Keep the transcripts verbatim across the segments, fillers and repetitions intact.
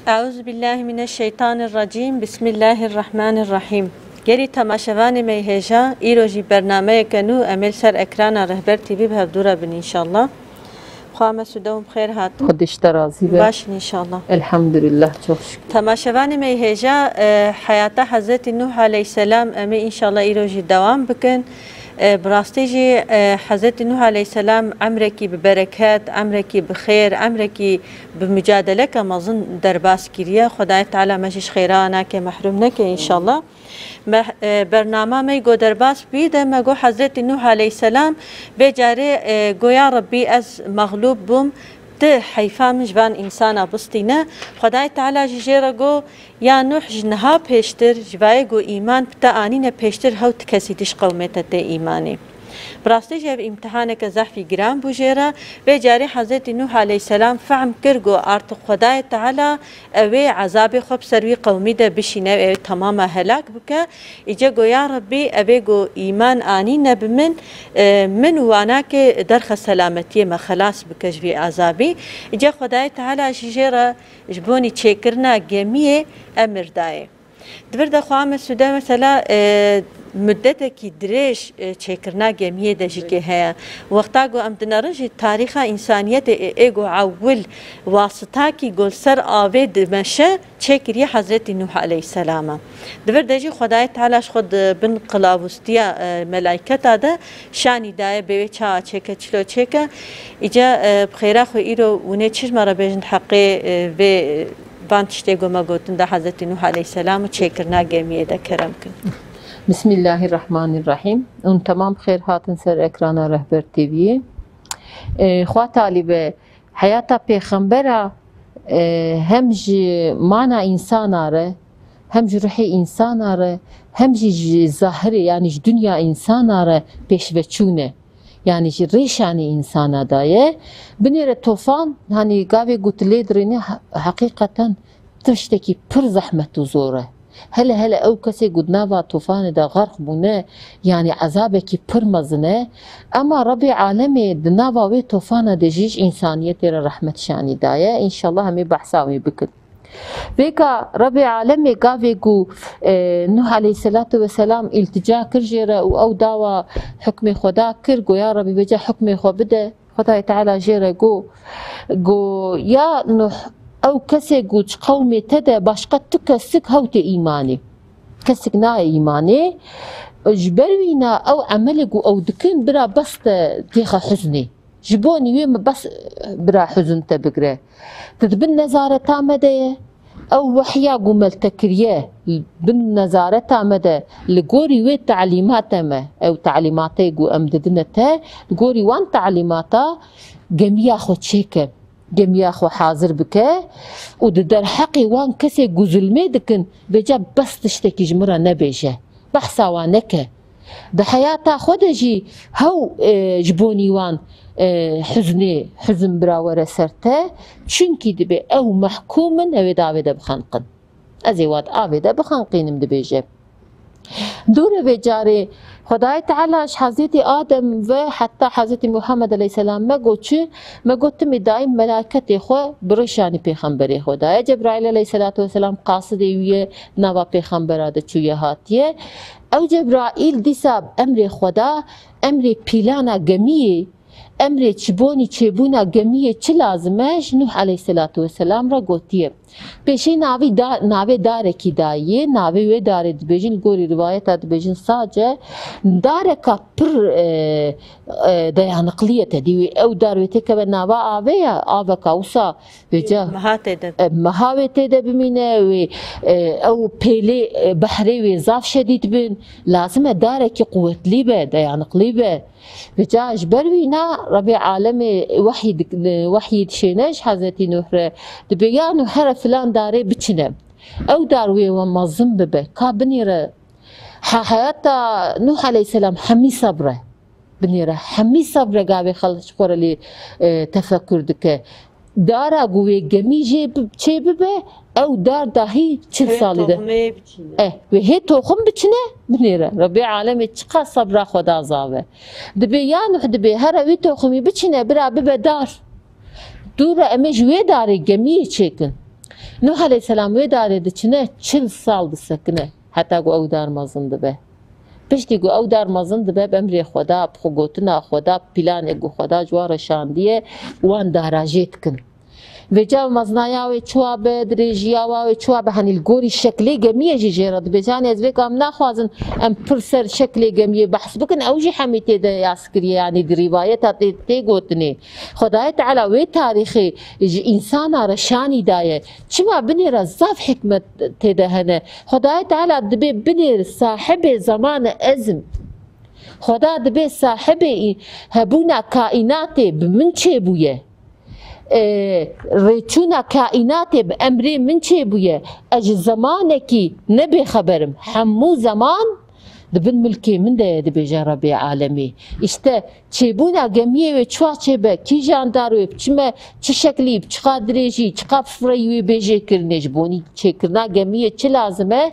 Eûzubillahimineşşeytanirrecîm. Bismillahirrahmanirrahîm. Gelî temaşevanê me yê hêja, îro jî bernameyeke nû em ê li ser ekrana Rehber T V bi hevdû re bin înşallah. Xwa me sûde hûn bi xêr hatin. Xwedê ji te razî be. Baş in înşallah. Elhamdülillah, çok şükür. Temaşevanê me yê hêja, e, heyata Hezretî Nûh aleyhisselam em ê înşallah îro jî dewam bikin. E, bi rastî jî, e, Hezretî Nûh aleyhisselam emrekî bi bereket, emrekî bi xêr, emrekî bi mucadeleke mezin derbas kiriye. Xwedayê Teala me jî ji xêra nake, mehrûm neke înşallah. Me, e, bernama me go derbas bûyî de me go Hezretî Nûh aleyhisselam vê carê, e, go ya Rebbî ez mexlûb bûm, tu heyfa min ji van însana bistîne. Xwedayê Teala jî jê re go, ya Nûh, ji niha pêştir, ji vayê go îman bi te anîne pêştir, hew ti kesî diş qewmê te tê îmanê. Bi rastî jî ev îmtihaneke zehfî giran bû jê re. Vê carê Hezretî Nûh aleyhisselam fehm kir ku artık Xwedayê Teala ew ê ezabê xwe bi ser wî qewmî de bişîne, ew ê temama helak bike. Îce go ya Rebbî, ev ê ku îman anîne bi min, e, min û wanakê derxe selametiyê me xelas bike ji vî ezabî. Îce Xwedayê Teala jî jê re ji bonî çêkirina gemiyê emir dayê. Di vir de xwe me sûde mesela, e, muddetekî dirêj, e, çêkirina gemiyê de jî kê heye. Wexta ku em dinerin jî tarîxa însaniyetê ê, ê ku ewil wasitakî ku li ser avê dimeşe çêkiriye Hezretî Nûh aleyhisselama. Di vir de jî Xwedayê Teala ji xwe di bin qilavûstiya, e, melayketa de şanî daye bê wê çawa çêke, çilo çêke. Îca, e, bi xêra xwe îro hûn ê çi ji me re bêjin di heqê, e, vê, e, van tiştê ku me gotin de Hezretî Nûh aleyhisselam û çêkirina gemiyê de kerem kin. Bismillahirrahmanirrahîm. Hûn temam xêr hatin ser ekrana Rehber T V'yê. E, xwa talîbe heyata pêxembera, e, hem ji mana însana re, hem ji ruhê însana re, hem jî ji zahirê, yanî ji dinya însana re pêşveçûn e. Yanî ji rêşanê însana daye. Binêre tofan, hanî gavê ku tu lê dirênî, he-, heqîqeten tiştekî pir zehmet û zor e. Hele hele ew kesê ku di nava tofanê de xerq bûne, yanî ezabekî pir mezin e. Ema Rebbê alemê di nava wê tofana de jî ji însaniyetê re rehmet şanî daye. Înşallah em ê behsa wê bikin. Vêka Rebbê alemê gavê ku, e, Nuh aleyhisselatu vesselam îltica kir jê re û ew dawa hukmê Xweda kir, goya Rebbî vêca hukmê xwe bide. Xwedayê Teala jê re got, got, ya Nuh, ew kesê ku ji qewmê te de başqa tu kesik hewtê îmanê. Kesik nayê îmanê. Ji ber wîna ew emelê ku ew dikin bira bes te têxe huznê. Ji bonî wê me bes bira huzn te bigre. Tu di bin nezareta me de ye. Ew wehya ku me li te kiriye, bin nezareta me de, li gorî wê telîmate me, ew telîmatê ku em didine te, li gorî wan telîmata gemiya xwe çêke, gemiya xwe hazir bike û di derheqê wan kesê ku zulmê dikin, vêca bes tiştekî ji min re nebêje. Behsa wan neke. Di heyata xwe de jî hew, e, ji bonî wan, e, huznê, huzn bira were ser te, çunkî dibê ew mehkûm in, ew ê di avê de bixenqin. Ez ê wan di avê de bixenqînim, dibêje. Dûre vê carê Xwedayê Teala ji Hezretî Adem ve heta Hezretî Muhammed aleyhisselam me got çi? Me got, timî daîm melaketê xwe bi rêşanî pêxemberê xwe daye. Cebraîl aleyhisselatu vesselam qasidê wî ye, nava pêxembera de çûye hatiye. Ew Cebraîl dîsa emrê Xweda, emrê pîlana gemiyê, emrê çi bonî çêbûna gemiyê çi lazim e, ji Nuh aleyhisselatu vesselam re gotiye. Pêşî navî da-, navê darekî daye, navê wê darê dibêjin, li gorî rivayeta dibêjin sac e. Dareka pir, e, e, dayanıklı ye te dî wê. Ew dar wê têkeve nava avê ye, aveka wisa vêca Meha tê de. E, meha wê tê de bimîne, wê, e, ew pêlê, e, behrê wê zaf şedîd bin. Lazim e darekî quwetlî be, dayanıklı be. Vêca ji ber wîna Rebê alemê wehyî dik-, wehyî dişêne ji Hezretî Nuh re. Dibê ya Nuh here filan darê biçine. Ew dar wê we mezin bibe. Ka binêre ha-, heyata Nuh aleyhisselam hemî sebr e. Binêre hemî sebr e gavê xelk ji xwe re lê, e, tefekur dike. Dara ku wê gemî jê bi-, çê bibe, ew dar dahî çil Hê salî de. Toxumê biçîne. Eh, wê hê toxum biçine, binêre. Rebê alemê çiqas sebra xwe da zave. Dibê ya Nuh dibê, here wî toxumî biçine, bira bibe dar. Dû re em ê ji wê darê gemiyê çêkin. Nuh aleyhisselam wê darê diçine çil sal disekine heta ku ew dar mezin dibe. Piştî ku ew dar mezin dibe, bi emrê Xweda, bi xwe gotina Xweda, bi planê ku Xweda ji wan re şandiye, wan dara jê dikin. Vêca mezinaya wê çawa be, dirêjiya wa wê çawa be, henî li gorî şeklê gemiyê jî jê re dibêje. Hanî ez vê ka em naxwazin em pir ser şeklê gemiyê behs bikin, ew jî hemî tê de yas kiriye, yanî di rîvayeta tê, tê gotinê. Xwedayê Teala wê tarîxê ji însana re şanî daye. Çima binêre zaf hikmet tê de hene. Xwedayê Teala dibê binêr sahibê zemanê ezm. Xweda dibê sahibê î-, hebûna kaînatê bi min çêbûye. E, rêçûna kaînatê bi emrê min çêbûye. Ez ji zemanekî ne bêxeber im. Hemû zeman di bin milkê min de ye, dibêje Rebê Alemî. Îşte çêbûna gemiyê wê çawa çêbe, kîjan dar wê, bi çi me, çi şeklî, bi çiqa dirêjî, çiqa bi fireyî wê bê jê kirinê, ji bonî çêkirina gemiyê çi lazim e?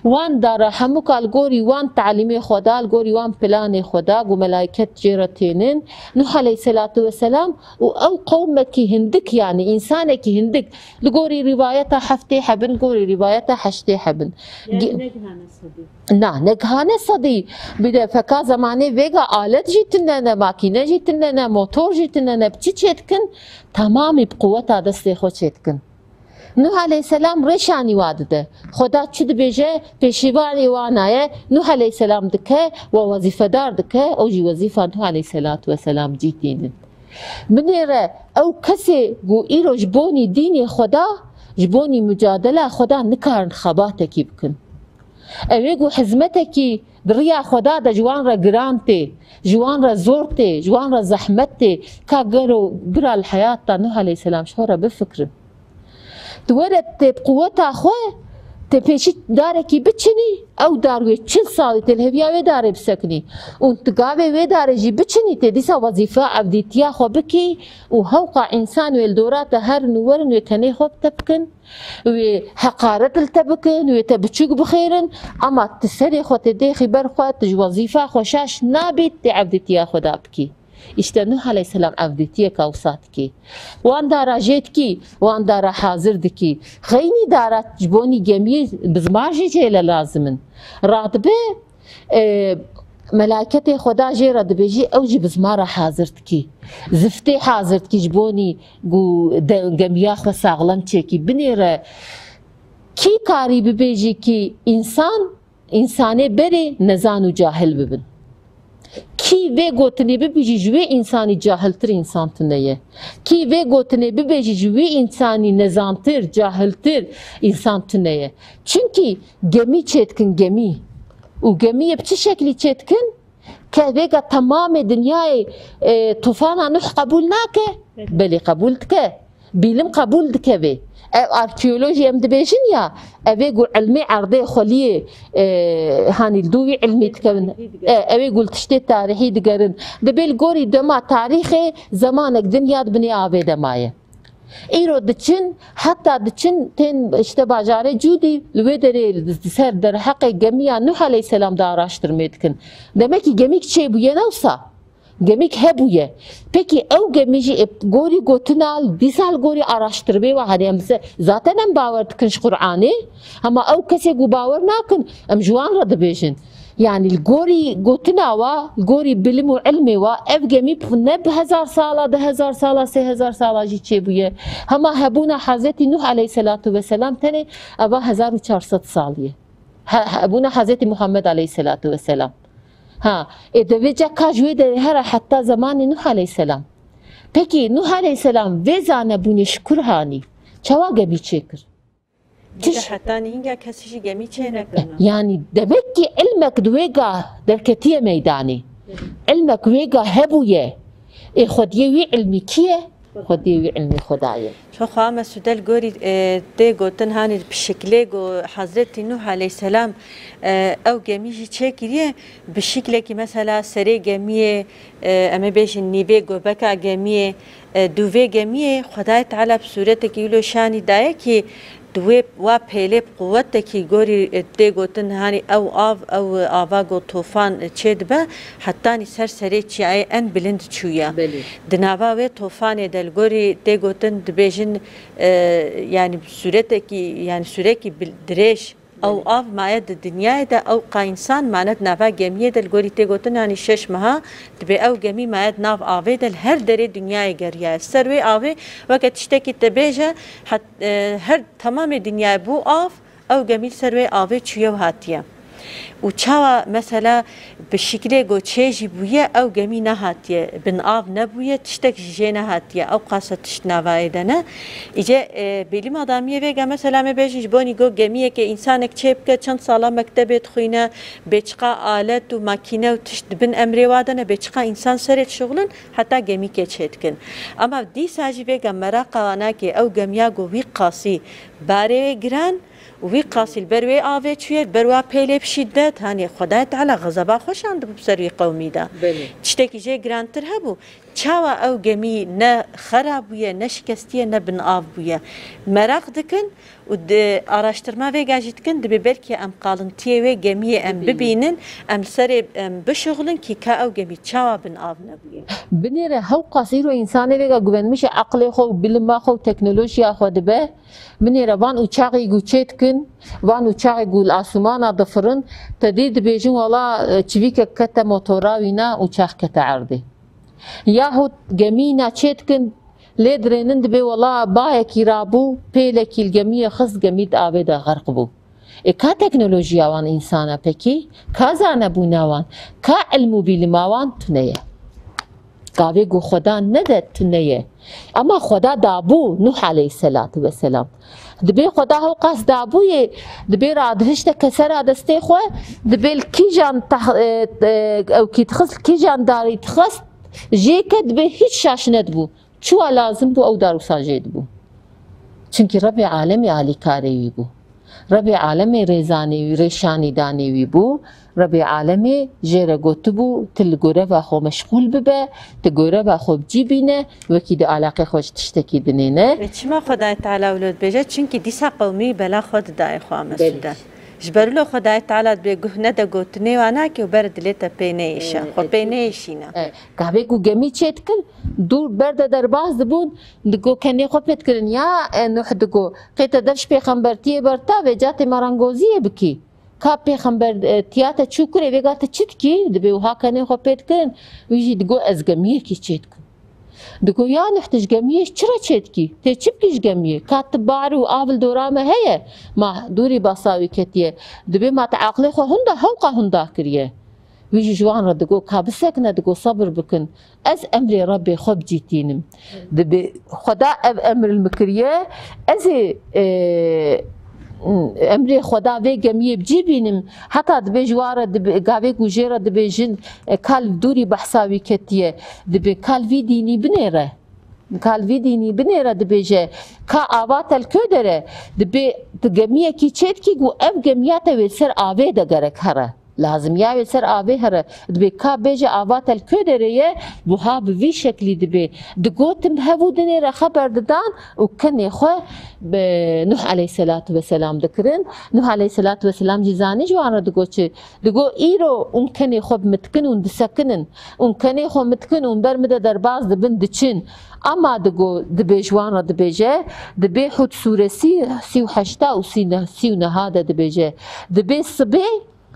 Wan dara hemûka li gorî wan talîmê Xweda, li gorî wan planê Xweda, ku melaiket jê re tênin, Nuh aleyhisselatu vesselam û ew qewmekî hindik, yanî însanekî hindik, li gorî rîvayeta heftê hebin, gorî rîvayeta heştê hebin. Yanî Ge- negihane sedî. Na, negihane sedî. Bir de feka zemanê vêga alet jî tune ne, makîne jî tune ne, motor jî tune ne. Bi çi çêdikin? Temamî bi quweta destê xwe çêdikin. Nuh aleyhisselam rêşanî wa dide. Xweda çi dibêje, pêşîvanê wana ye, Nuh aleyhisselam dike, we wezîfedar dike, ew jî wezîfa Nuh aleyhisselatu vesselam cî tînin. Binêre ew kesê ku îro ji bonî dînê Xweda, ji bonî mucadela Xweda nikarin xebatekî bikin. Ew ê ku hizmetekî di riya Xweda de ji wan re giran tê, ji wan re zor tê, ji wan re zehmet tê, ka gero bira li heyata Nuh aleyhisselam ji xwe re bifikirin. Tu were tê bi quweta xwe, tê pêşî darekî biçinî, ew dar wê çil salî tê li heviya wê darê bisekinî. Û tu gavê wê darê jî biçinî, tê dîsa wezîfa evdîtiya xwe bikî û hewqa însan wê li dora te herin û werin wê tenê xwe bi te bikin, wê heqaret li te bikin, wê te biçûk bixêrin, ama tu serê xwe tê dêxî ber xwe, tu ji wezîfa xwe şaş nabî, tê evdîtiya xwe da bikî. Îşte Nuh aleyhisselam evdîtiyeka wisa dikî. Wan dara jê dikî, wan dara hazir dikî. Xeynî dara ji bonî gemiyê bizmar jî jê le lazim in. Radibe, e, melaketê Xweda jê re dibêjî, ew jî bizmara hazir dikî. Ziftê hazir dikî ji bonî ku de-, gemiya xwe saxlem çêkî. Binêre kî karî bibêjî kî însan Însanê berê nezan û cahil bibin. Kî vê gotinê bibêjî ji wê însanî cahiltir însan tune ye. Kî vê gotinê bibêjî ji wî însanî nezantir, cahiltir însan tune ye. Çimkî gemî çêdikin gemî. Û gemiyê bi çi şeklî çêdikin? Ke vêga temamê dinyayê, e, tufana Nuh qebûl nake? Belê qebûl dike. Bîlim qebûl dike vê. Ev arkeolojî em dibêjin ya, ev ê ku ilmê erdê xweliyê, e, hanî li dû wî ilmî dikevin. E, ev ê ku li tiştê tarîhî digerin. Dibê li gorî dema tarîxê zemanek dinya di binê avê de maye. Îro diçin, heta diçin tên işte bajarê Cûdî, li wê derê li ser derheqê gemiya Nuh aleyhisselam de araştirmê dikin. Demek ki gemîk çêbûye ne wisa. Gemîk hebûye. Pekî ew gemî jî ê gorî gotina, dîsa li gorî araştirmê wa, hanî em se-, zaten em bawer dikin ji Qur'anê, hema ew kesê ku bawer nakin, em ji wan re dibêjin. Yanî li gorî gotina wa, li gorî bilim û ilmê wa, ev gemî ne bi hezar sala, du hezar sala, sê hezar sala jî çêbûye. Hema hebûna Hezretî Nuh aleyhisselatu vesselam tenê eva hezar û çar sed salî ye. He-, hebûna Hezretî Muhammed aleyhisselatu vesselam. Ha, ê devê ca ka ji wê derê here heta zemanê Nuh aleyhisselam. Pekî Nuh aleyhisselam vê zanebûnê ji kur hanî? Çawa gemî çêkir? Çi Çi ş- heta nînga kesî jî gemî çê nekirine. Yanî demek ki ilmek di wê gah derketiye meydanê. Ilmek wê gah hebûye. Ê xwediyê wî ilmî kî ye? Xwediyê wî ilmî Xweda ye. Xwexwe Mesûde li gorî, e, tê gotin hanî bi şiklê ku Hezretî Nuh aleyhisselam, e, ew gemî jî çêkiriye, bi şiklekî mesela serê gemiyê, e, em ê bêjin nîvê gobeka gemiyê, e, dûvê gemiyê Xwedayê Teala bi sûretekî wilo şanî daye kî Di wê wa pêlê bi quwetekî gorî, e, tê gotin, hanî ew av, ew ava ku tofan, e, çê dibe, hetanî ser serê çiyayê en bilind çûye. Belê. Di nava wê tofanê de li gorî tê gotin, dibêjin, e, yanî sûretekî, yanî sûrekî bil-, dirêj, ew Belê. av maye di dinyayê de, ew qa însan mane di nava gemiyê de, li gorî tê gotin, yanî şeş meha dibe ew gemî maye di nav avê de, li her derê dinyayê geriyaye. Ser wê avê weke tiştekî te bêje, het-, e, her Temamê dinyayê bû av, ew gemî li ser wê avê çûye û hatiye. Û çawa mesela bi şiklê ku çê jî bûye, ew gemî nehatiye, bin av nebûye, tiştek jî jê nehatiye, ew qasa tişt navayê de ne. Îce, e, bêlî madamiyê vêga mesela me bêjin ji bonî ku gemiyekê însanek çê bike, çend sala mektebê dixwîne, bêçiqa alet û makîne û tişt di bin emrê wa de ne, bêçiqa însan serê dişuxulin, heta gemîkê çê dikin. Ama dîsa jî vêga meraqa wana ke ew gemiya ku wî qasî barê wê giran û wî qasî li ber wê avê çûye, li ber wa pêlê bi şîdet, hanê Xwedayê Teala xezeba xwe şandibû bi ser wî qewmî de. Belê. Tiştekî jê girantir hebû. Çawa ew gemî ne xera bûye, ne şikestiye, ne bin av bûye? Meraq dikin û di araştirma vêga jî dikin, dibê belkî em qalintiyê wê gemiyê em Bibînin. bibînin, em li serê em bişuxulin kî ka ew gemî çawa bin av nebûye. Binêre hewqas îro însanê vêga guvenmişê eqlê xwe û bilima xwe û teknolojiya xwe dibe. Binêre van uçaxê ku çê dikin, van uçaxê ku li asûmana difirin, te dê dibêjin wela, e, çivîkek kete motora wîna, uçax kete erdê. Yahut gemîna çê dikin, lê dirênin dibê wela bayekî rabû, pêlekî li gemiyê xist, gemî di avê de xerq bû. Ê ka teknolojiya wan însana pekî, ka zanebûna wan, ka ilm û bîlima wan tune ye. Gavê ku Xweda nede tune ye. Ama Xweda dabû Nuh aleyhisselatu vesselam. Dibê Xweda hewqas dabûyê, dibê radihişte kesera destê xwe, dibê li kîjan tah-, e, e, ew kî dixist, li kîjan darî dixist, jê ke dibê hiç şaş nedibû. Çiwa lazim bû ew dar wisa jê dibû. Çimkî Rebê Alemê alîkarê wî bû. Rebê Alemê rêzanê wî, rêşanî danê wî bû. Rebê Alemê jê re gotibû, tu li goreva xwe meşxûl bibe, tu goreva xwe bi cî bîne, wekî di alaqê xwe ji tiştekî dinêne. Lê çima Xwedayê Teala wilo dibêje? Çimkî dîsa qewmî bela xwe didayê xwe Mesûde. Belê. Ji ber wilo Xwedayê Teala dibê guh nede gotinê wan nake û bere dilê te pê neyêşe. E, Xwe e, pê çi- neyêşîne. E, Gavê ku gemî çê dikin, dûr berde derbas dibûn, digo kenê xwe pê dikirin. Ya, e, Nuh digo, qê te dev ji pêxembertiyê berta, vêca tê marangoziyê bikî. Ka pêxember, e, tiya te çû kurê, vêga te çi dikî? Dibê wiha kenê xwe pê dikirin. Wî jî digo, ez gemiyekî çê dikim. Digo, ya Nuh, tu ji gemiyê çi re çê dikî? Tê çi bikî ji gemiyê? Ka tu bar û av li dora me heye? Ma dûrî basa wî ketiye. Dibê ma te aqlê xwe hunda, hewqa hunda kiriye. Wî jî ji wan re digo, ka bisekine, digo, sebir bikin. Ez emrê Rebbê xwe bi cî tînim. Dibê Xweda ev emr li min kiriye, ez ê, e, emrê Xweda vê gemiyê bi cî bînim. Heta dibê ji wan re dibê, gavê ku jê re dibêjin, e, ka li dûrî behsa wî ketiye. Dibê ka li vî dînî binêre. Ka li vî dînî binêre dibêje, ka ava te li kê dere? Dibê tu gemiyekî çê dikî ku ev gemiya te wê ser avê de gerek here. Lazim ya wê ser avê here. Dibê ka bêje ava te li kê derê ye, buha bi vî şeklî dibê. Digotin hev û dinê re xeber didan û kenê xwe bi Nuh aleyhisselatu vesselam dikirin. Nuh aleyhisselatu vesselam jî zanî ji wan re digot çi? Digot, îro hûn kenê xwe bi min dikin, hûn disekinin. Hûn kenê xwe min dikin, hûn ber min de derbas dibin, diçin. Ama digot, dibê ji wan re dibêje, dibê Hûd sûresî sî û heşta û sî neh, sî û neha de dibêje. Dibê sibê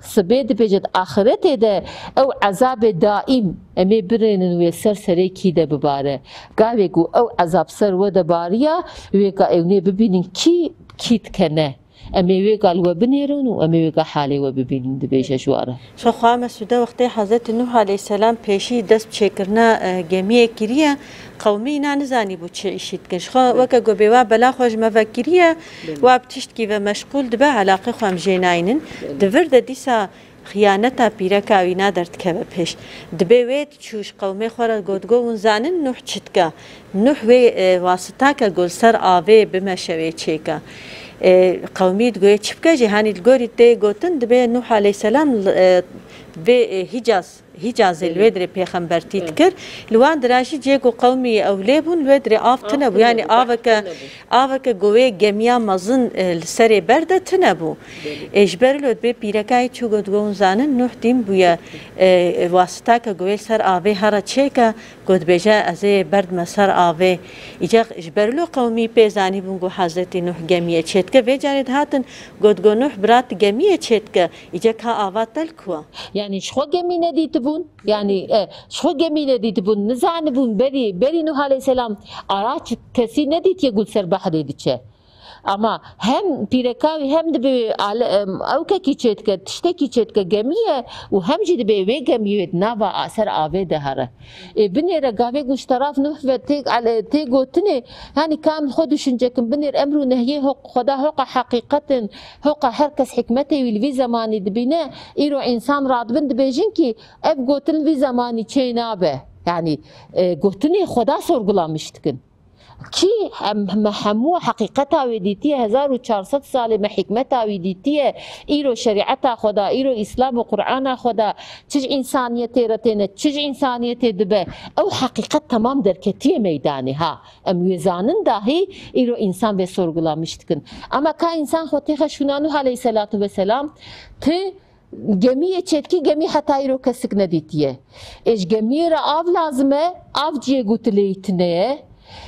Sibê dibêje, di axiretê de ew ezabê daîm em ê birênin wê ser serê kî de bibare. Gavê ku ew ezab ser we de bariya, wê ka ew nê bibînin kî, kî dikene. Em ê wê ka li we binêrin û em ê wê ka halê we bibînin, dibêje ji we re. Ji xwe xwe Mesûde wextê Hezretî Nuh aleyhisselam pêşî dest bi çêkirina, e, gemiyê kiriye, qewmî îna nizanîbû çi îşî dikin. Ji xwe Belê. weke ku bê wa bela xwe ji me vekiriye, Belê. wa bi tiştkî ve meşgûl dibe, elaqê xwe em jê nayînin. Belê. Di vir de dîsa xiyaneta pîreka wîna derdikeve pêş. Dibê wê diçû ji qewmê xwe re got, go hûn zanin Nuh çi dike? Nuh wê, e, wasita ke go li ser avê bimeşe wê çêke. E, qewmî digoyê çi bike jî, hanî li gorî tê gotin, dibê Nuh aleyhisselam, e, vê, e, Hicaz Hîcazê li wê dirê pêxembertî dikir. Li wan dira jî cê ku qewmî ew lê bûn, li wê dirê av tune bû. Yanî aveke, aveke ku wê gemiya mezin, e, li serê berde tune bû. Ê ji ber lo dibê pîrekayê çû got, got hûn zanin Nuh dîn bûye, e, wasitake ku wê li ser avê here çêke, got dibêje ez ê berdime ser avê. Îca ji ber lo qewmî pê zanîbûn ku Hezretî Nuh gemiyê çêdike. Vê carê dihatin got, got Nuh bira tu gemiyê çêdike. Îca ka ava tel ku? Yanî ji xwe gemî nedîtibûn. Yanî, e, ji xwe gemî nedîtibûn. Nizanibûn berî, berî Nuh aleyhisselam araç kesî nedîtiye ku li ser behrê diçe. Ama hem pîreka wî hem dibê ale-, em, ewkekî çêdike, tiştekî çêdike gemî ye û hem jî dibê wê gemî wê di nava a-, ser avê de here. Ê, binêre gavê ku ji teraf Nuh ve tê, ele-, tê gotinê, yanî ka em xwe düşünce kin, binêr emr û nehyê ho-, Xweda hoqa heqîqet in, hoqa her kes hikmetê wî li vî zemanî dibîne, îro însan radibin dibêjin kî ev gotin li vî zemanî çê nabe. Yanî, e, gotinê Xweda sorgulamiş dikin. Kî em, me hemû heqîqeta wê dîtiye, hezar û çar sed salê me hikmeta wî dîtiye, îro şerîeta xwe da, îro Îslam û Qur'ana xwe da, çi ji însaniyetê re têne, çi ji însaniyetê dibe, ew heqîqet temam derketiye meydanê, ha. Em wê zanin dahî îro însan vê sorgulamiş dikin. Ama ka însan xwe têxe şûna Nuh aleyhisselatu vesselam, ti gemiyê çêdikî, gemî heta îro kesik nedîtiye. Ê ji gemiyê re av lazim e, av ciyê ku tu lê yî tune ye.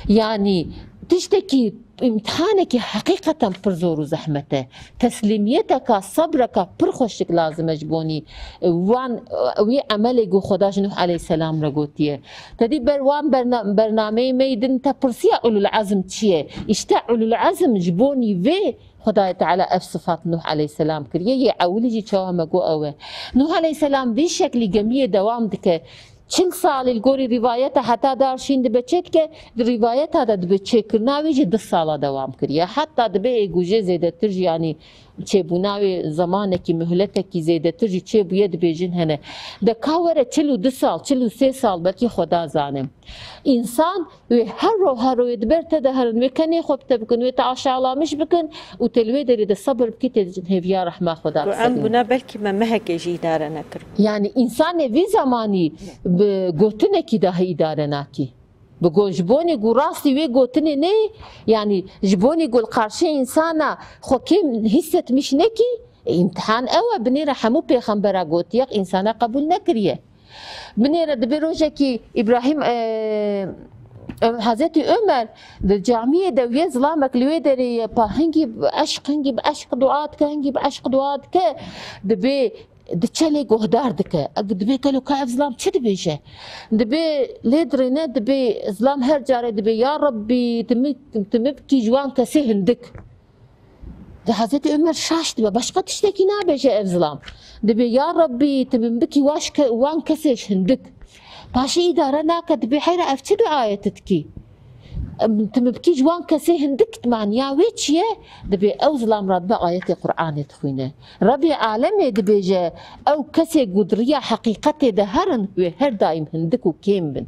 Yanî tiştekî, îmtihanekî heqîqeten pir zor û zehmet e. Teslîmiyeteka, sebreka pir xweşik lazim e ji bonî wan, wî emelê ku Xweda ji Nuh aleyhisselam re gotiye. Te dî ber wan berna-, bernameyê me yî din te pirsiya ulul ezm çi ye? Îşte ulul ezm ji bonî vê Xwedayê Teala ev sifat Nuh aleyhisselam kiriye. Yê ewilî jî çawa me got ew e. Nuh aleyhisselam vî şeklî gemiyê dewam dike. Çil salî li gorî rîvayeta heta dar şîn dibe çêdike, di rîvayeta de dibe çêkirina wî jî du sala dewam kiriye. Heta dibe ê ku jê zêdetir jî, yanî çêbûna wê zemanekî, muhletekî zêdetir jî çêbûye dibêjin hene. De ka were çil û du sal, çil û sê sal belkî Xweda zane. Însan wê her ro her ro wê di ber te de herin, wê kenê xwe bi te bikin, wê te aşağılamiş bikin û te li wê derê de sebir bikî, tê diçin hêviya rehma Xweda. Ku em bûna belkî me mehekê jî îdare nekir. Yanî însanê vî zemanî bi gotinekî dahi îdare nakî. Bi go-, ji bonê ku rastî wê gotinê neyê, yanî ji bonê ku li qarşê însana xwe kêm hîsetmiş nekî, e, îmtihan ew e, binêre hemû pêxembera gotiye, însana qebûl nekiriye. Binêre dibê rojekî Îbrahîm, e, Ö-, Hezretî Omer di camiyê de wê zilamek li wê derê ye, pa hingî bi eşq, hingî bi eşq dua dike, hingî bi eşq dua dike, dibê diçe lê guhdar dike. Ev dibê gelo ka ev zilam çi dibêje? Dibê lê dirêne, dibê zilam her care dibê, ya Rebbî, tu min, tu min bikî ji wan kesê hindik. Di Hezretî Omer şaş dibe, başqa tiştekî nabêje ev zilam. Dibê, ya Rebbî, tu min bikî waş ke-, wan kesê ji hindik. Paşê îdare nake, dibê, heyra ev çi duayê tu dikî? Em, tu min bikî ji wan kesê hindik, maniya wê çi ye? Dibê, ew zilam re dibe ayetê Qur'anê dixwîne. Rebbê alemê dibêje, ew kesê ku di riya heqîqetê de herin, wê her daîm hindik û kêm bin.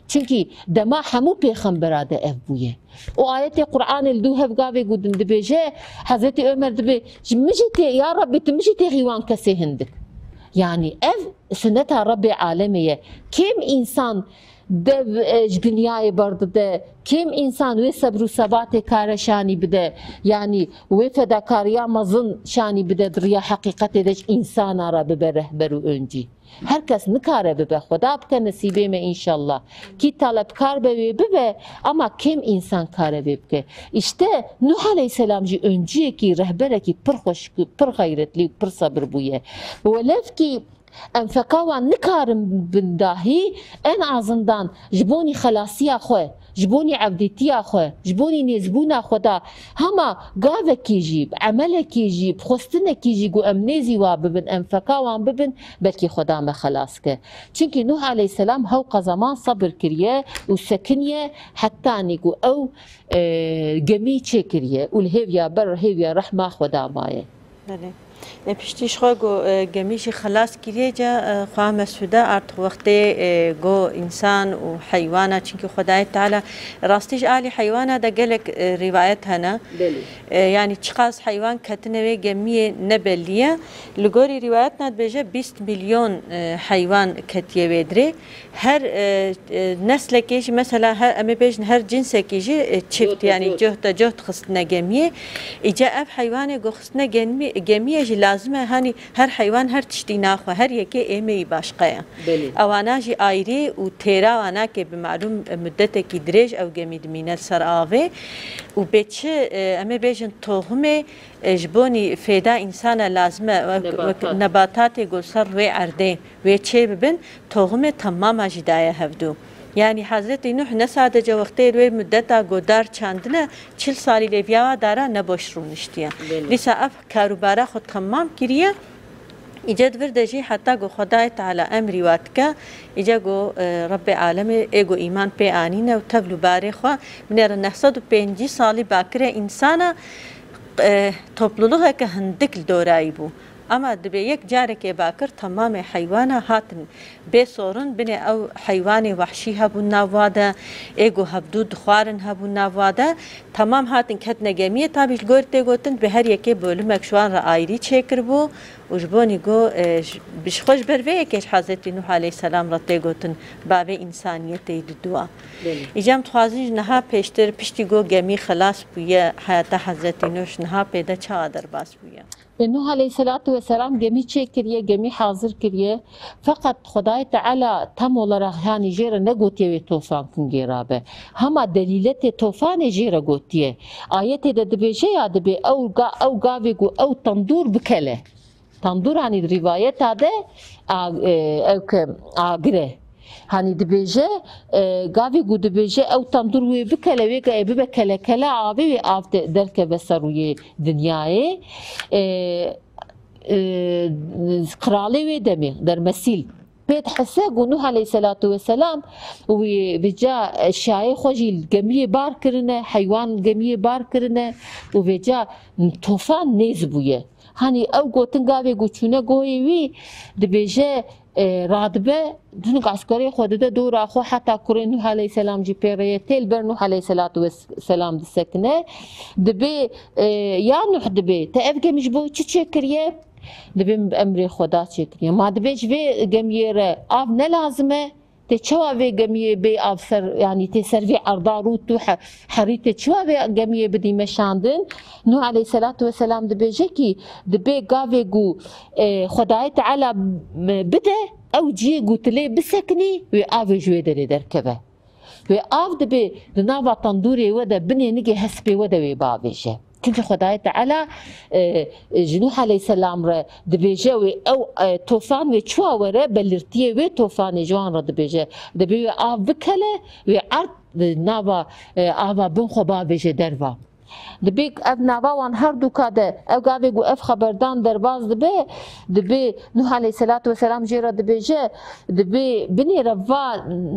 Çimkî dema hemû pêxembera de ev bûye. Û ayetê Qur'anê li dû hev gavê ku din dibêje, Hezretî Omer dibê, ji min jî tê, ya Rebbî, tu min jî têxî wan kesê hindik. Yanî ev suneta Rebbê alemê ye. Kêm însan dev, e, ji dinyayê berdide, kêm însan wê sebr û sebatê kare şanî bide, yanî wê fedakariya mezin şanî bide di riya heqîqetê de ji însana re bibe rehber û öncî. Her kes nikare bibe, Xweda bike nesîbê me înşallah. Kî talebkar be wê bibe, ama kêm însan kare vê bike. Îşte Nuh aleyhisselam jî önciyekî, rehberekî pir xweşik, pir xeyretlî û pir sebir bûye. Welevkî enfeka wan nikarin bin dahî, en azından ji bonî xelasiya xwe, ji bonî evdîtiya xwe, ji bonî nêzbûna Xweda, hema gavekî jî, bi emelekî jî, bi xwestinekî jî ku em nêzî wa bibin, enfeka wan bibin, belkî Xweda me xelas ke. Çimkî Nuh aleyhisselam hewqa zeman sebir kiriye û sekiniye, hetanî ku ew, e, gemî çêkiriye û li hêviya ber hêviya rehma Xweda maye. Belê. E, piştî ji xwe ku, e, gemî jî xilas kiriye, ca, e, xwe Mesûde artık wextê, e, ku însan û heywana, çimkî Xwedayê Teala rastî ji alî heywana de gelek, e, rîwayet hene. Belê. E, yanî çiqas heywan ketine wê gemiyê ne bellî ye. Li gorî rîwayetna dibêje bîst milyon, e, heywan ketiye wê dirê. Her, e, e, neslekê jî, mesela her, em ê bêjin her cinsekî jî, e, çift, Cohta yanî coht. Cohta coht xistine gemiyê. Îca ev heywanê ku xistine genmi-, gemiyê jî lazim e, hanî her heywan her tiştî naxwe, her yekê êmeyî başqa ye. Belê. Ewana jî ayrî û têra wan nake bi malûm, e, muddetekî dirêj ew gemî dimîne ser avê û bê çi, e, em ê bêjin tohumê, e, ji bonî fêda însana lazim e, wek, wek Nebatat. nebatatê ku ser rûyê erdê wê çê bibin, tohumê temama jî daye hevdû. Yanî Hezretî Nuh ne sadece wextê wê muddeta godar çandine, çil salî lê viya wa dara ne boş rûniştiye. Belê. Dîsa ev karûbara xwe temam kiriye. Îce di vir de jî heta ku Xwedayê Teala emrî wa dike, îce ku, e, Rebbê Alemê ê ku îman pê anîne û tevl û barê xwe binêre neh sed û pêncî salî bakire însana, e, toplulixeke hindik li dorayî bû. Ama dibê yek carekê bakir temamê heywana hatin bê sorin, binê ew heywanê wehşî hebûn nav wa de, ê ku hevdû dixwarin hebûn nav wa de. Temam hatin ketine gemiyê, tabî ji gor tê gotin, dibê her yekê bolimek ji wan re ayrî çêkiribû û ji bonî ku, e, ji, bi ji xwe ji ber vê yekê ji Hezretî Nuh aleyhisselam re tê gotin, bavê însaniyetê yî diduwa. Belê. Îca em dixwazin ji niha pêştir, piştî ku gemî xilas bûye, heyata Hezretî Nuh ji niha pê de çawa derbas bûye? E, Nuh aleyhisselatu vesselam gemî çêkiriye, gemî hazir kiriye. Feqet Xwedayê Teala tam olarak, yanî, jê re negotiye wê tofan kingê rabe. Hema delîletê tofanê jê re gotiye. Ayetê de dibêje ya dibê ew ga-, ew gavê ku ew tendûr bikele. Tendûr, hanî, di rîvayeta de a-, e, ew ke agir e. Hanî dibêje, e, gavê ku dibêje ew tendûr wê bikele, wê ke bibe kelekele avê, wê av te-, derkeve ser rûyê dinyayê. E, e, qiralê wê demê, dermesîl, pê dihese ku Nuh aleyhisselatu vesselam wî vêca eşyayê xwe jî li gemiyê bar kirine, heywan li gemiyê bar kirine û vêca tofan nêz bûye. Hanî ew gotin gavê ku çûne goyê wî, dibêje, e, radibe, hinek eskerê xwe dide dora xwe, heta kurê Nuh aleyhisselam jî pê re ye, tê li ber Nuh aleyhisselatu vesselam disekine. Dibê, e, ya Nuh, dibê, te ev gemî ji bo çi çêkiriye? Dibê, min bi emrê Xweda çêkiriye. Ma dibê ji vê gemiyê re av ne lazim e? Tê çawa vê gemiyê bê av ser, yanî tê ser vê erda rût û he-, herî tê çawa vê gemiyê bidî meşandin? Nuh aleyhisselatu vesselam dibêje kî dibê gavê ku, e, Xwedayê Teala, m-, bide, ew ciyê ku tu lê bisekinî, wê avê ji wê derê derkeve. Wê av dibê di nava tendûrê we de binê nigê hespê we de wê bavêje. Çimkî Xwedayê Teala, e, e, ji Nuh aleyhisselam re dibêje wê ew, e, tofan wê çiwa were, belirtiyê wê tofanê ji wan re dibêje. Dibê wê av bikele, wê erd di nava, e, ava bin xwe bavêje derva. Dibê ev nava wan her du ka de, ev gavê ku ev xeberdan derbas dibe, dibê Nuh aleyhisselatu vesselam jê re dibêje, dibê binêre va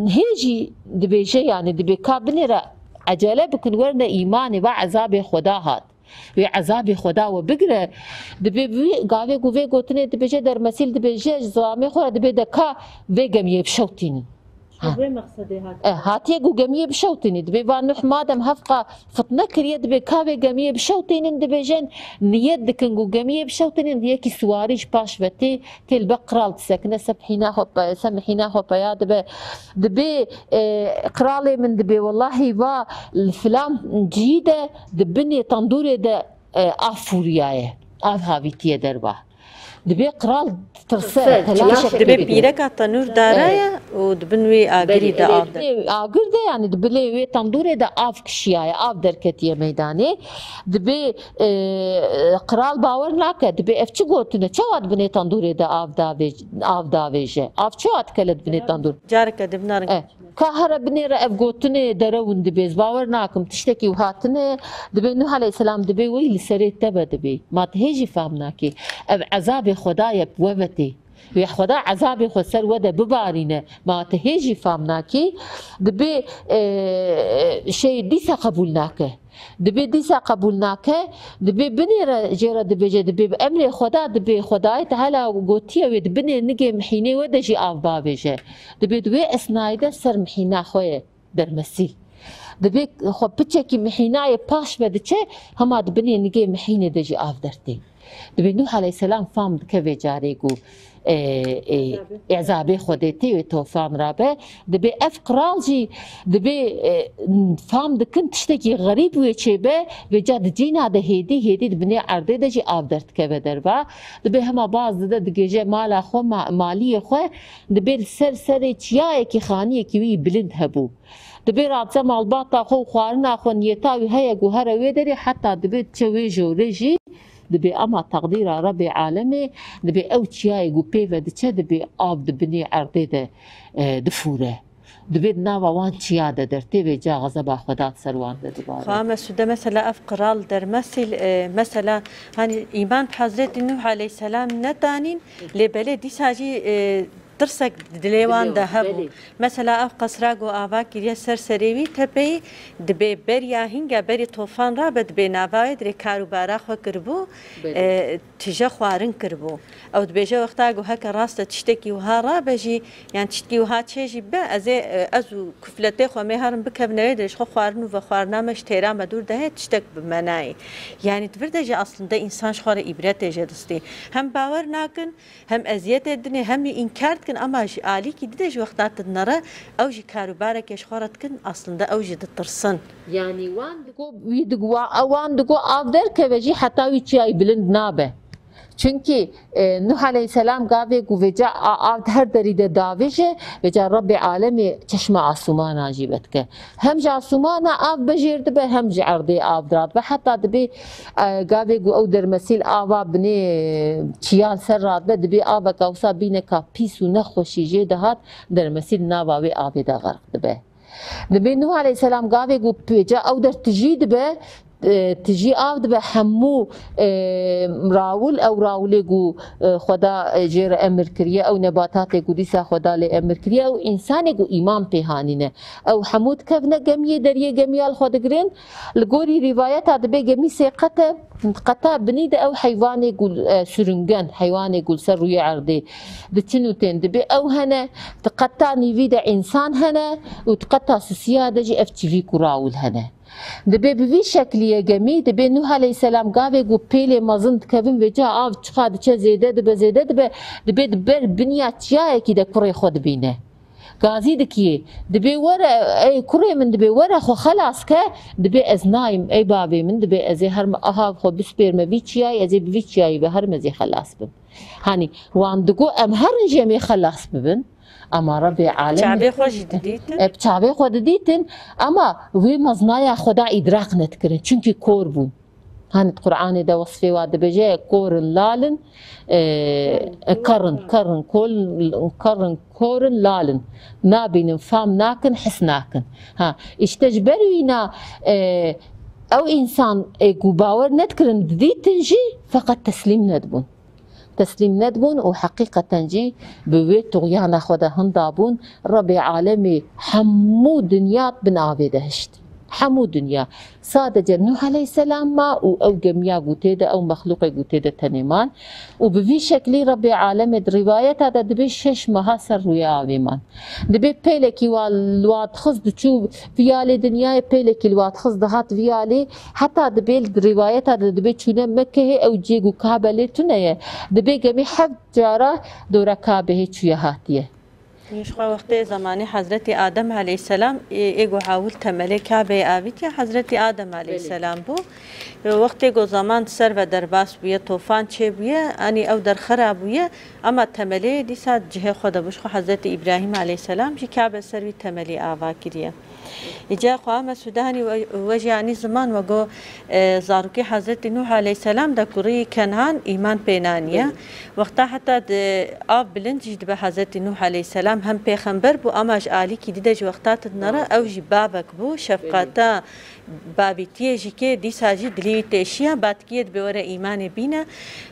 hê jî dibêje, yanî dibê ka binêre ecele bikin, werine îmanê, va ezabê Xweda hat. Wê ezabê Xweda we bigire. Dibê wî gavê ku vê gotinê dibêje, dermesîl dibêje, ji zilamê xwe re dibê de ka vê gemiyê bişewtînin. Ha. Ji vê mexsedê hatiye. E, hatiye ku gemiyê bişewtînî. Dibê va Nuh madem hevqa fitne kiriye, dibê ka vê gemiyê bişewtînin, dibêjin niyet dikin ku gemiyê bişewtînin, yekî siwarî ji paş ve tê, tê li ber qral disekine, semhîna xwe pe-, semhîna xwe peya dibe. Dibê, e, qralê min, dibê, wellahî va li filan cihî de di binê tendûrê de, e, av fûriyaye, av havîtiye derva. Dibê qral tirse, Tirse, telaşekê çilaşekê bigire. Dibê pîreka tenûr dara ye û di bin wî agirî de av de. Belê, agir de, yanî di bilê wê tendûrê de av kişiyaye, av derketiye meydanê. Dibê, e, qral bawer nake, dibê ev çi gotine, çawa di binê tendûrê de av davê-, av davêje? Av çawa dikele di binê tendûr? Careke dibinarin. E, ka here binêre ev gotinê derewin dibê, ez bawer nakim, tiştekî wiha tine, dibê Nuh aleyhisselam dibê wey li serê te be dibê. Ma tu hê jî fam nakî. Ev ezabê Xweda ye bi we ve tê. Wê Xweda ezabê xwe ser we de bibarîne. Ma tu hê jî fam nakî, dibê, e, şey dîsa qebûl nake. Dibê dîsa qebûl nake, dibê binê re jê re dibêje, dibê bi emrê Xweda, dibê Xwedayê te hela gotiye wê di binê nigê mihînê we de jî av bavêje. Dibê di wê esnayê de ser mihîna xwe ye dermesîl. Dibê xwe piçekî mihînayê paş ve diçe, hema di binê nigê mihînê de jî av dertê. Dibê Nuh aleyhisselam fam dike vê carê ku, e, e, ezabê Xwedê tê wê tofan rabe. Dibê ev qral jî dibê, e, fam dikin tiştekî xerîb wê çêbe, vêca di cîna de hêdî, hêdî di binê erdê de jî av derdikeve derva. Dibê hema baz dide digêje mala xwe, ma-, maliyê xwe, dibê li ser serê çiyayekî xaniyekî wî bilind hebû. Dibê radize malbata xwe û xwarina xwe niyeta wî heye ku here wê derê heta dibê diçe wê jorê jî dibê ema teqdîra Rebê Alemê dibê ew çiyayê ku pê ve diçe dibê av di binê erdê de, e, difûre. Dibê di nava wan çiya de dertê vêca xezeba Xweda di ser wan de dibare. Xwe Mesûde mesela ev qral dermesîl, e, mesela hani îman bi Hezretî Nuh aleyhisselam nedanîn, lê belê dîsa jî, e, tirsek dilê wan de hebû. Belê. Mesela ev qesra ku ava kiriye ser serê wî tepeyî, dibê beriya hînga berî tofan rabe, dibê nava wê dirê kar û bara xwe kiribû, Belê. e, tije xwarin kiribû. Ew dibêje wexta ku heke rast e tiştekî wiha rabe jî, yan tiştekî wiha çê jî be, ez ê, e, ez û kufletê xwe mê herin bikevine wê dirê ji xwe xwarin û vexwarina me ji têra me dûr de heye, tiştek bi me nayê. Yanî di vir de jî aslında însan ji xwe re îbretê jê distî. Hem bawer nakin, hem eziyetê dinê, hem jî înkar dikin, ama ji alîkî dide ji wexta tu dinere, ew jî karûbarekê ji xwe re dikin, aslında ew jî ditirsin. Yanî wan digo, wî digo, wa-, wan digo av derkeve jî heta wî çiyayî bilind nabe. Çunkî, e, Nuh aleyhisselam gavê ku vêca a-, av di her derî de davêje, vêca Rebbê Alemê çeşma asûmanan jî vedike. Hem ji asûmana av bejêr dibe, hem ji erdê av diradibe. Heta dibê, e, gavê ku ew dermesîl ava binê çiya li ser radibe, dibê aveka wisa bîneka pîs û nexweşî jê dihat, dermesîl nava wê avê de xerq dibe. Dibê Nuh aleyhisselam gavê ku pêca ew der tijî dibe, e, tijî av dibe hemû, e, rawil, ew rawilê ku, e, Xweda, e, jê re emir kiriye, ew nebatatê ku dîsa Xweda lê emir kiriye, ew însanê ku îman pê hanîne. Ew hemû dikevine gemiyê, deriyê gemiya li xwe digirin. Li gorî rîvayeta dibê gemî sê qet e, di qeta binî de ew heywanê ku, e, sürüngen, heywanê ku li ser rûyê erdê diçin û tên. Dibê ew hene, di qeta nîvî de însan hene û di qeta sisiya de jî ev çivîk û rawil hene. Dibê bi vî şekliyê gemî, dibê Nuh aleyhisselam gavê ku pêlê mezin dikevin vêca av çiqa diçe zêde dibe, zêde dibe, dibê di ber biniya çiyayekî de kurê xwe dibîne. Gazî dikiyê. Dibê were, ey kurê min, dibê were xwe xelas ke, dibê ez nayim, ey bavê min, dibê ez ê herim aha xwe bispêrme vî çiyayî, ez ê bi vî çiyayî ve herim ez ê xelas bim. Hanî wan digo em herin jî em ê xelas bibin. Ama Rebê Alemê Çavê xwe jî didîtin. E, bi çavê xwe didîtin, ama wê meznaya Xweda îdrak nedikirin. Çunkî kor bûn. Hani di Qur'anê de wesfê wa dibêje, kor in, lal in, e, kerr in, kerr in, kol-, kerr in, kor in, lal in. Nabînin, fam nakin, his nakin. Ha, işte ji ber wîna, e, ew însan ê ku bawer nedikirin didîtin jî feqet teslîm nedibûn. Teslîm nedibûn û heqîqeten jî bi wê tuxyana xwe de hinda bûn. Rebê Alemê hemû dinya bin avê de hişt. Hemû dinya. Sadece Nuh aleyhisselam ma û ew gemiya ku tê de, ew mexlûqê ku tê de tenê man. Û bi vî şeklî Rebê Alemê di rîvayeta de dibê şeş meha ser rûyê avê man. Dibê pêlekî wa li wa dixist diçû viyalê dinyayê, pêlekî li wa dixist dihat viyalê. Heta dibê li rîvayeta de dibê çûne Mekkehê, ew ciyê ku Kabe lê tune ye. Dibê gemî heft cara dora Kabehê çûye hatiye. Ji xwe wextê zemanî Hezretî Adem aleyhisselam ê, ê ku hawil temelê Kabeyê avîtiye Hezretî Adem aleyhisselam bû. Wextê ku zeman di ser ve derbas bûye, tofan çêbûye, anî ew derxera bûye, ama temelê dîsa cihê xwe de bû. Ji xwe Hezretî Îbrahîm aleyhisselam jî Kabe ser wî temelî ava kiriye. Îca xwe Mesûde hanî we, we jî anî ziman we got, e, zarokê Hezretî Nuh aleyhisselam de kurî Kenan îman pê naniye. Belê. Wexta heta di av bilind jî dibe Hezretî Nuh aleyhisselam hem pêxember bû, ama ji alîkî dide ji wexta tu dinere, Bav. Ew jî bavek bû, Belê. Şefqeta Bavîtiyê jî kê dîsa jî dilî wî têşiya, batkiyê dibê were îmanê bîne.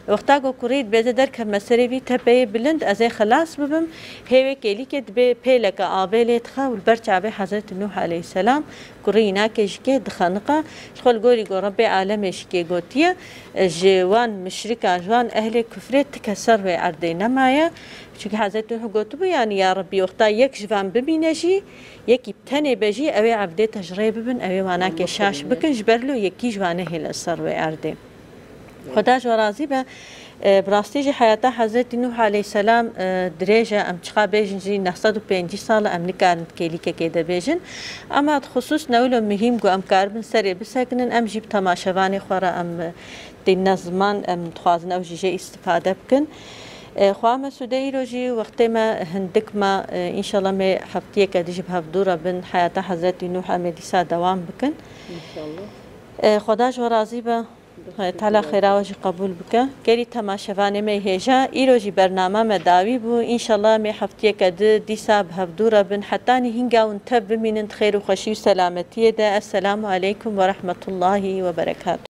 Wexta ku kurî dibêje derkevme serê vî tepeyê bilind, ez ê xilas bibim. Hê wê kêlîkê dibê pêleke avê lê dixe û li ber çavê Hezretî Nûh aleyhisselam kurî înakê jî kê dixeniqe. Ji xwe li gorî ku Rebbê alemê jî kê gotiye, ji wan muşrika, ji wan ehlê kufrê ti kes ser wê erdê nemaye. Çunke Hezretî Nûh gotibû, yanî ya Rebbî, wexta yek ji van bimîne jî, yekî bi tenê be jî, ew ê evdê te ji rê bibin, ew ê wanakê şaş bikin, ji ber lo yekî ji wan nehêle ser wê erdê. Xweda ji we razî be. E, bi rastî jî heyata Hezretî Nûh aleyhisselam, e, dirêj e, em çiqa bêjin jî neh sed û pêncî sal e, em nikarin di kêlîkekê de bêjin. Ema xisûs ne wilo muhîm ku em karibin serê bisekinin, em jî bi temaşevanê xwe re em, e, tîne ziman, em dixwazin ew jî jê îstifade bikin. E, xwe Mesûde, îro jî wextê me hindik ma, e, înşallah mê heftiyeke dî jî bi hevdû re bin heyata Hezretî Nûh em ê dîsa dewam bikin. Înşallah. E, Xweda ji we razî be. Xwedê Teala xêra we jî qebûl bike. Gelî temaşevanê me hêja, îro jî bernama me dawî bû. Înşallah mê heftiyeke di dîsa bi hevdû re bin. Hetanî hînga hûn tev bimînin di xêr û xweşî û selametiyê de. Esselamu aleykum ve rahmetullahi ve berekatuhu.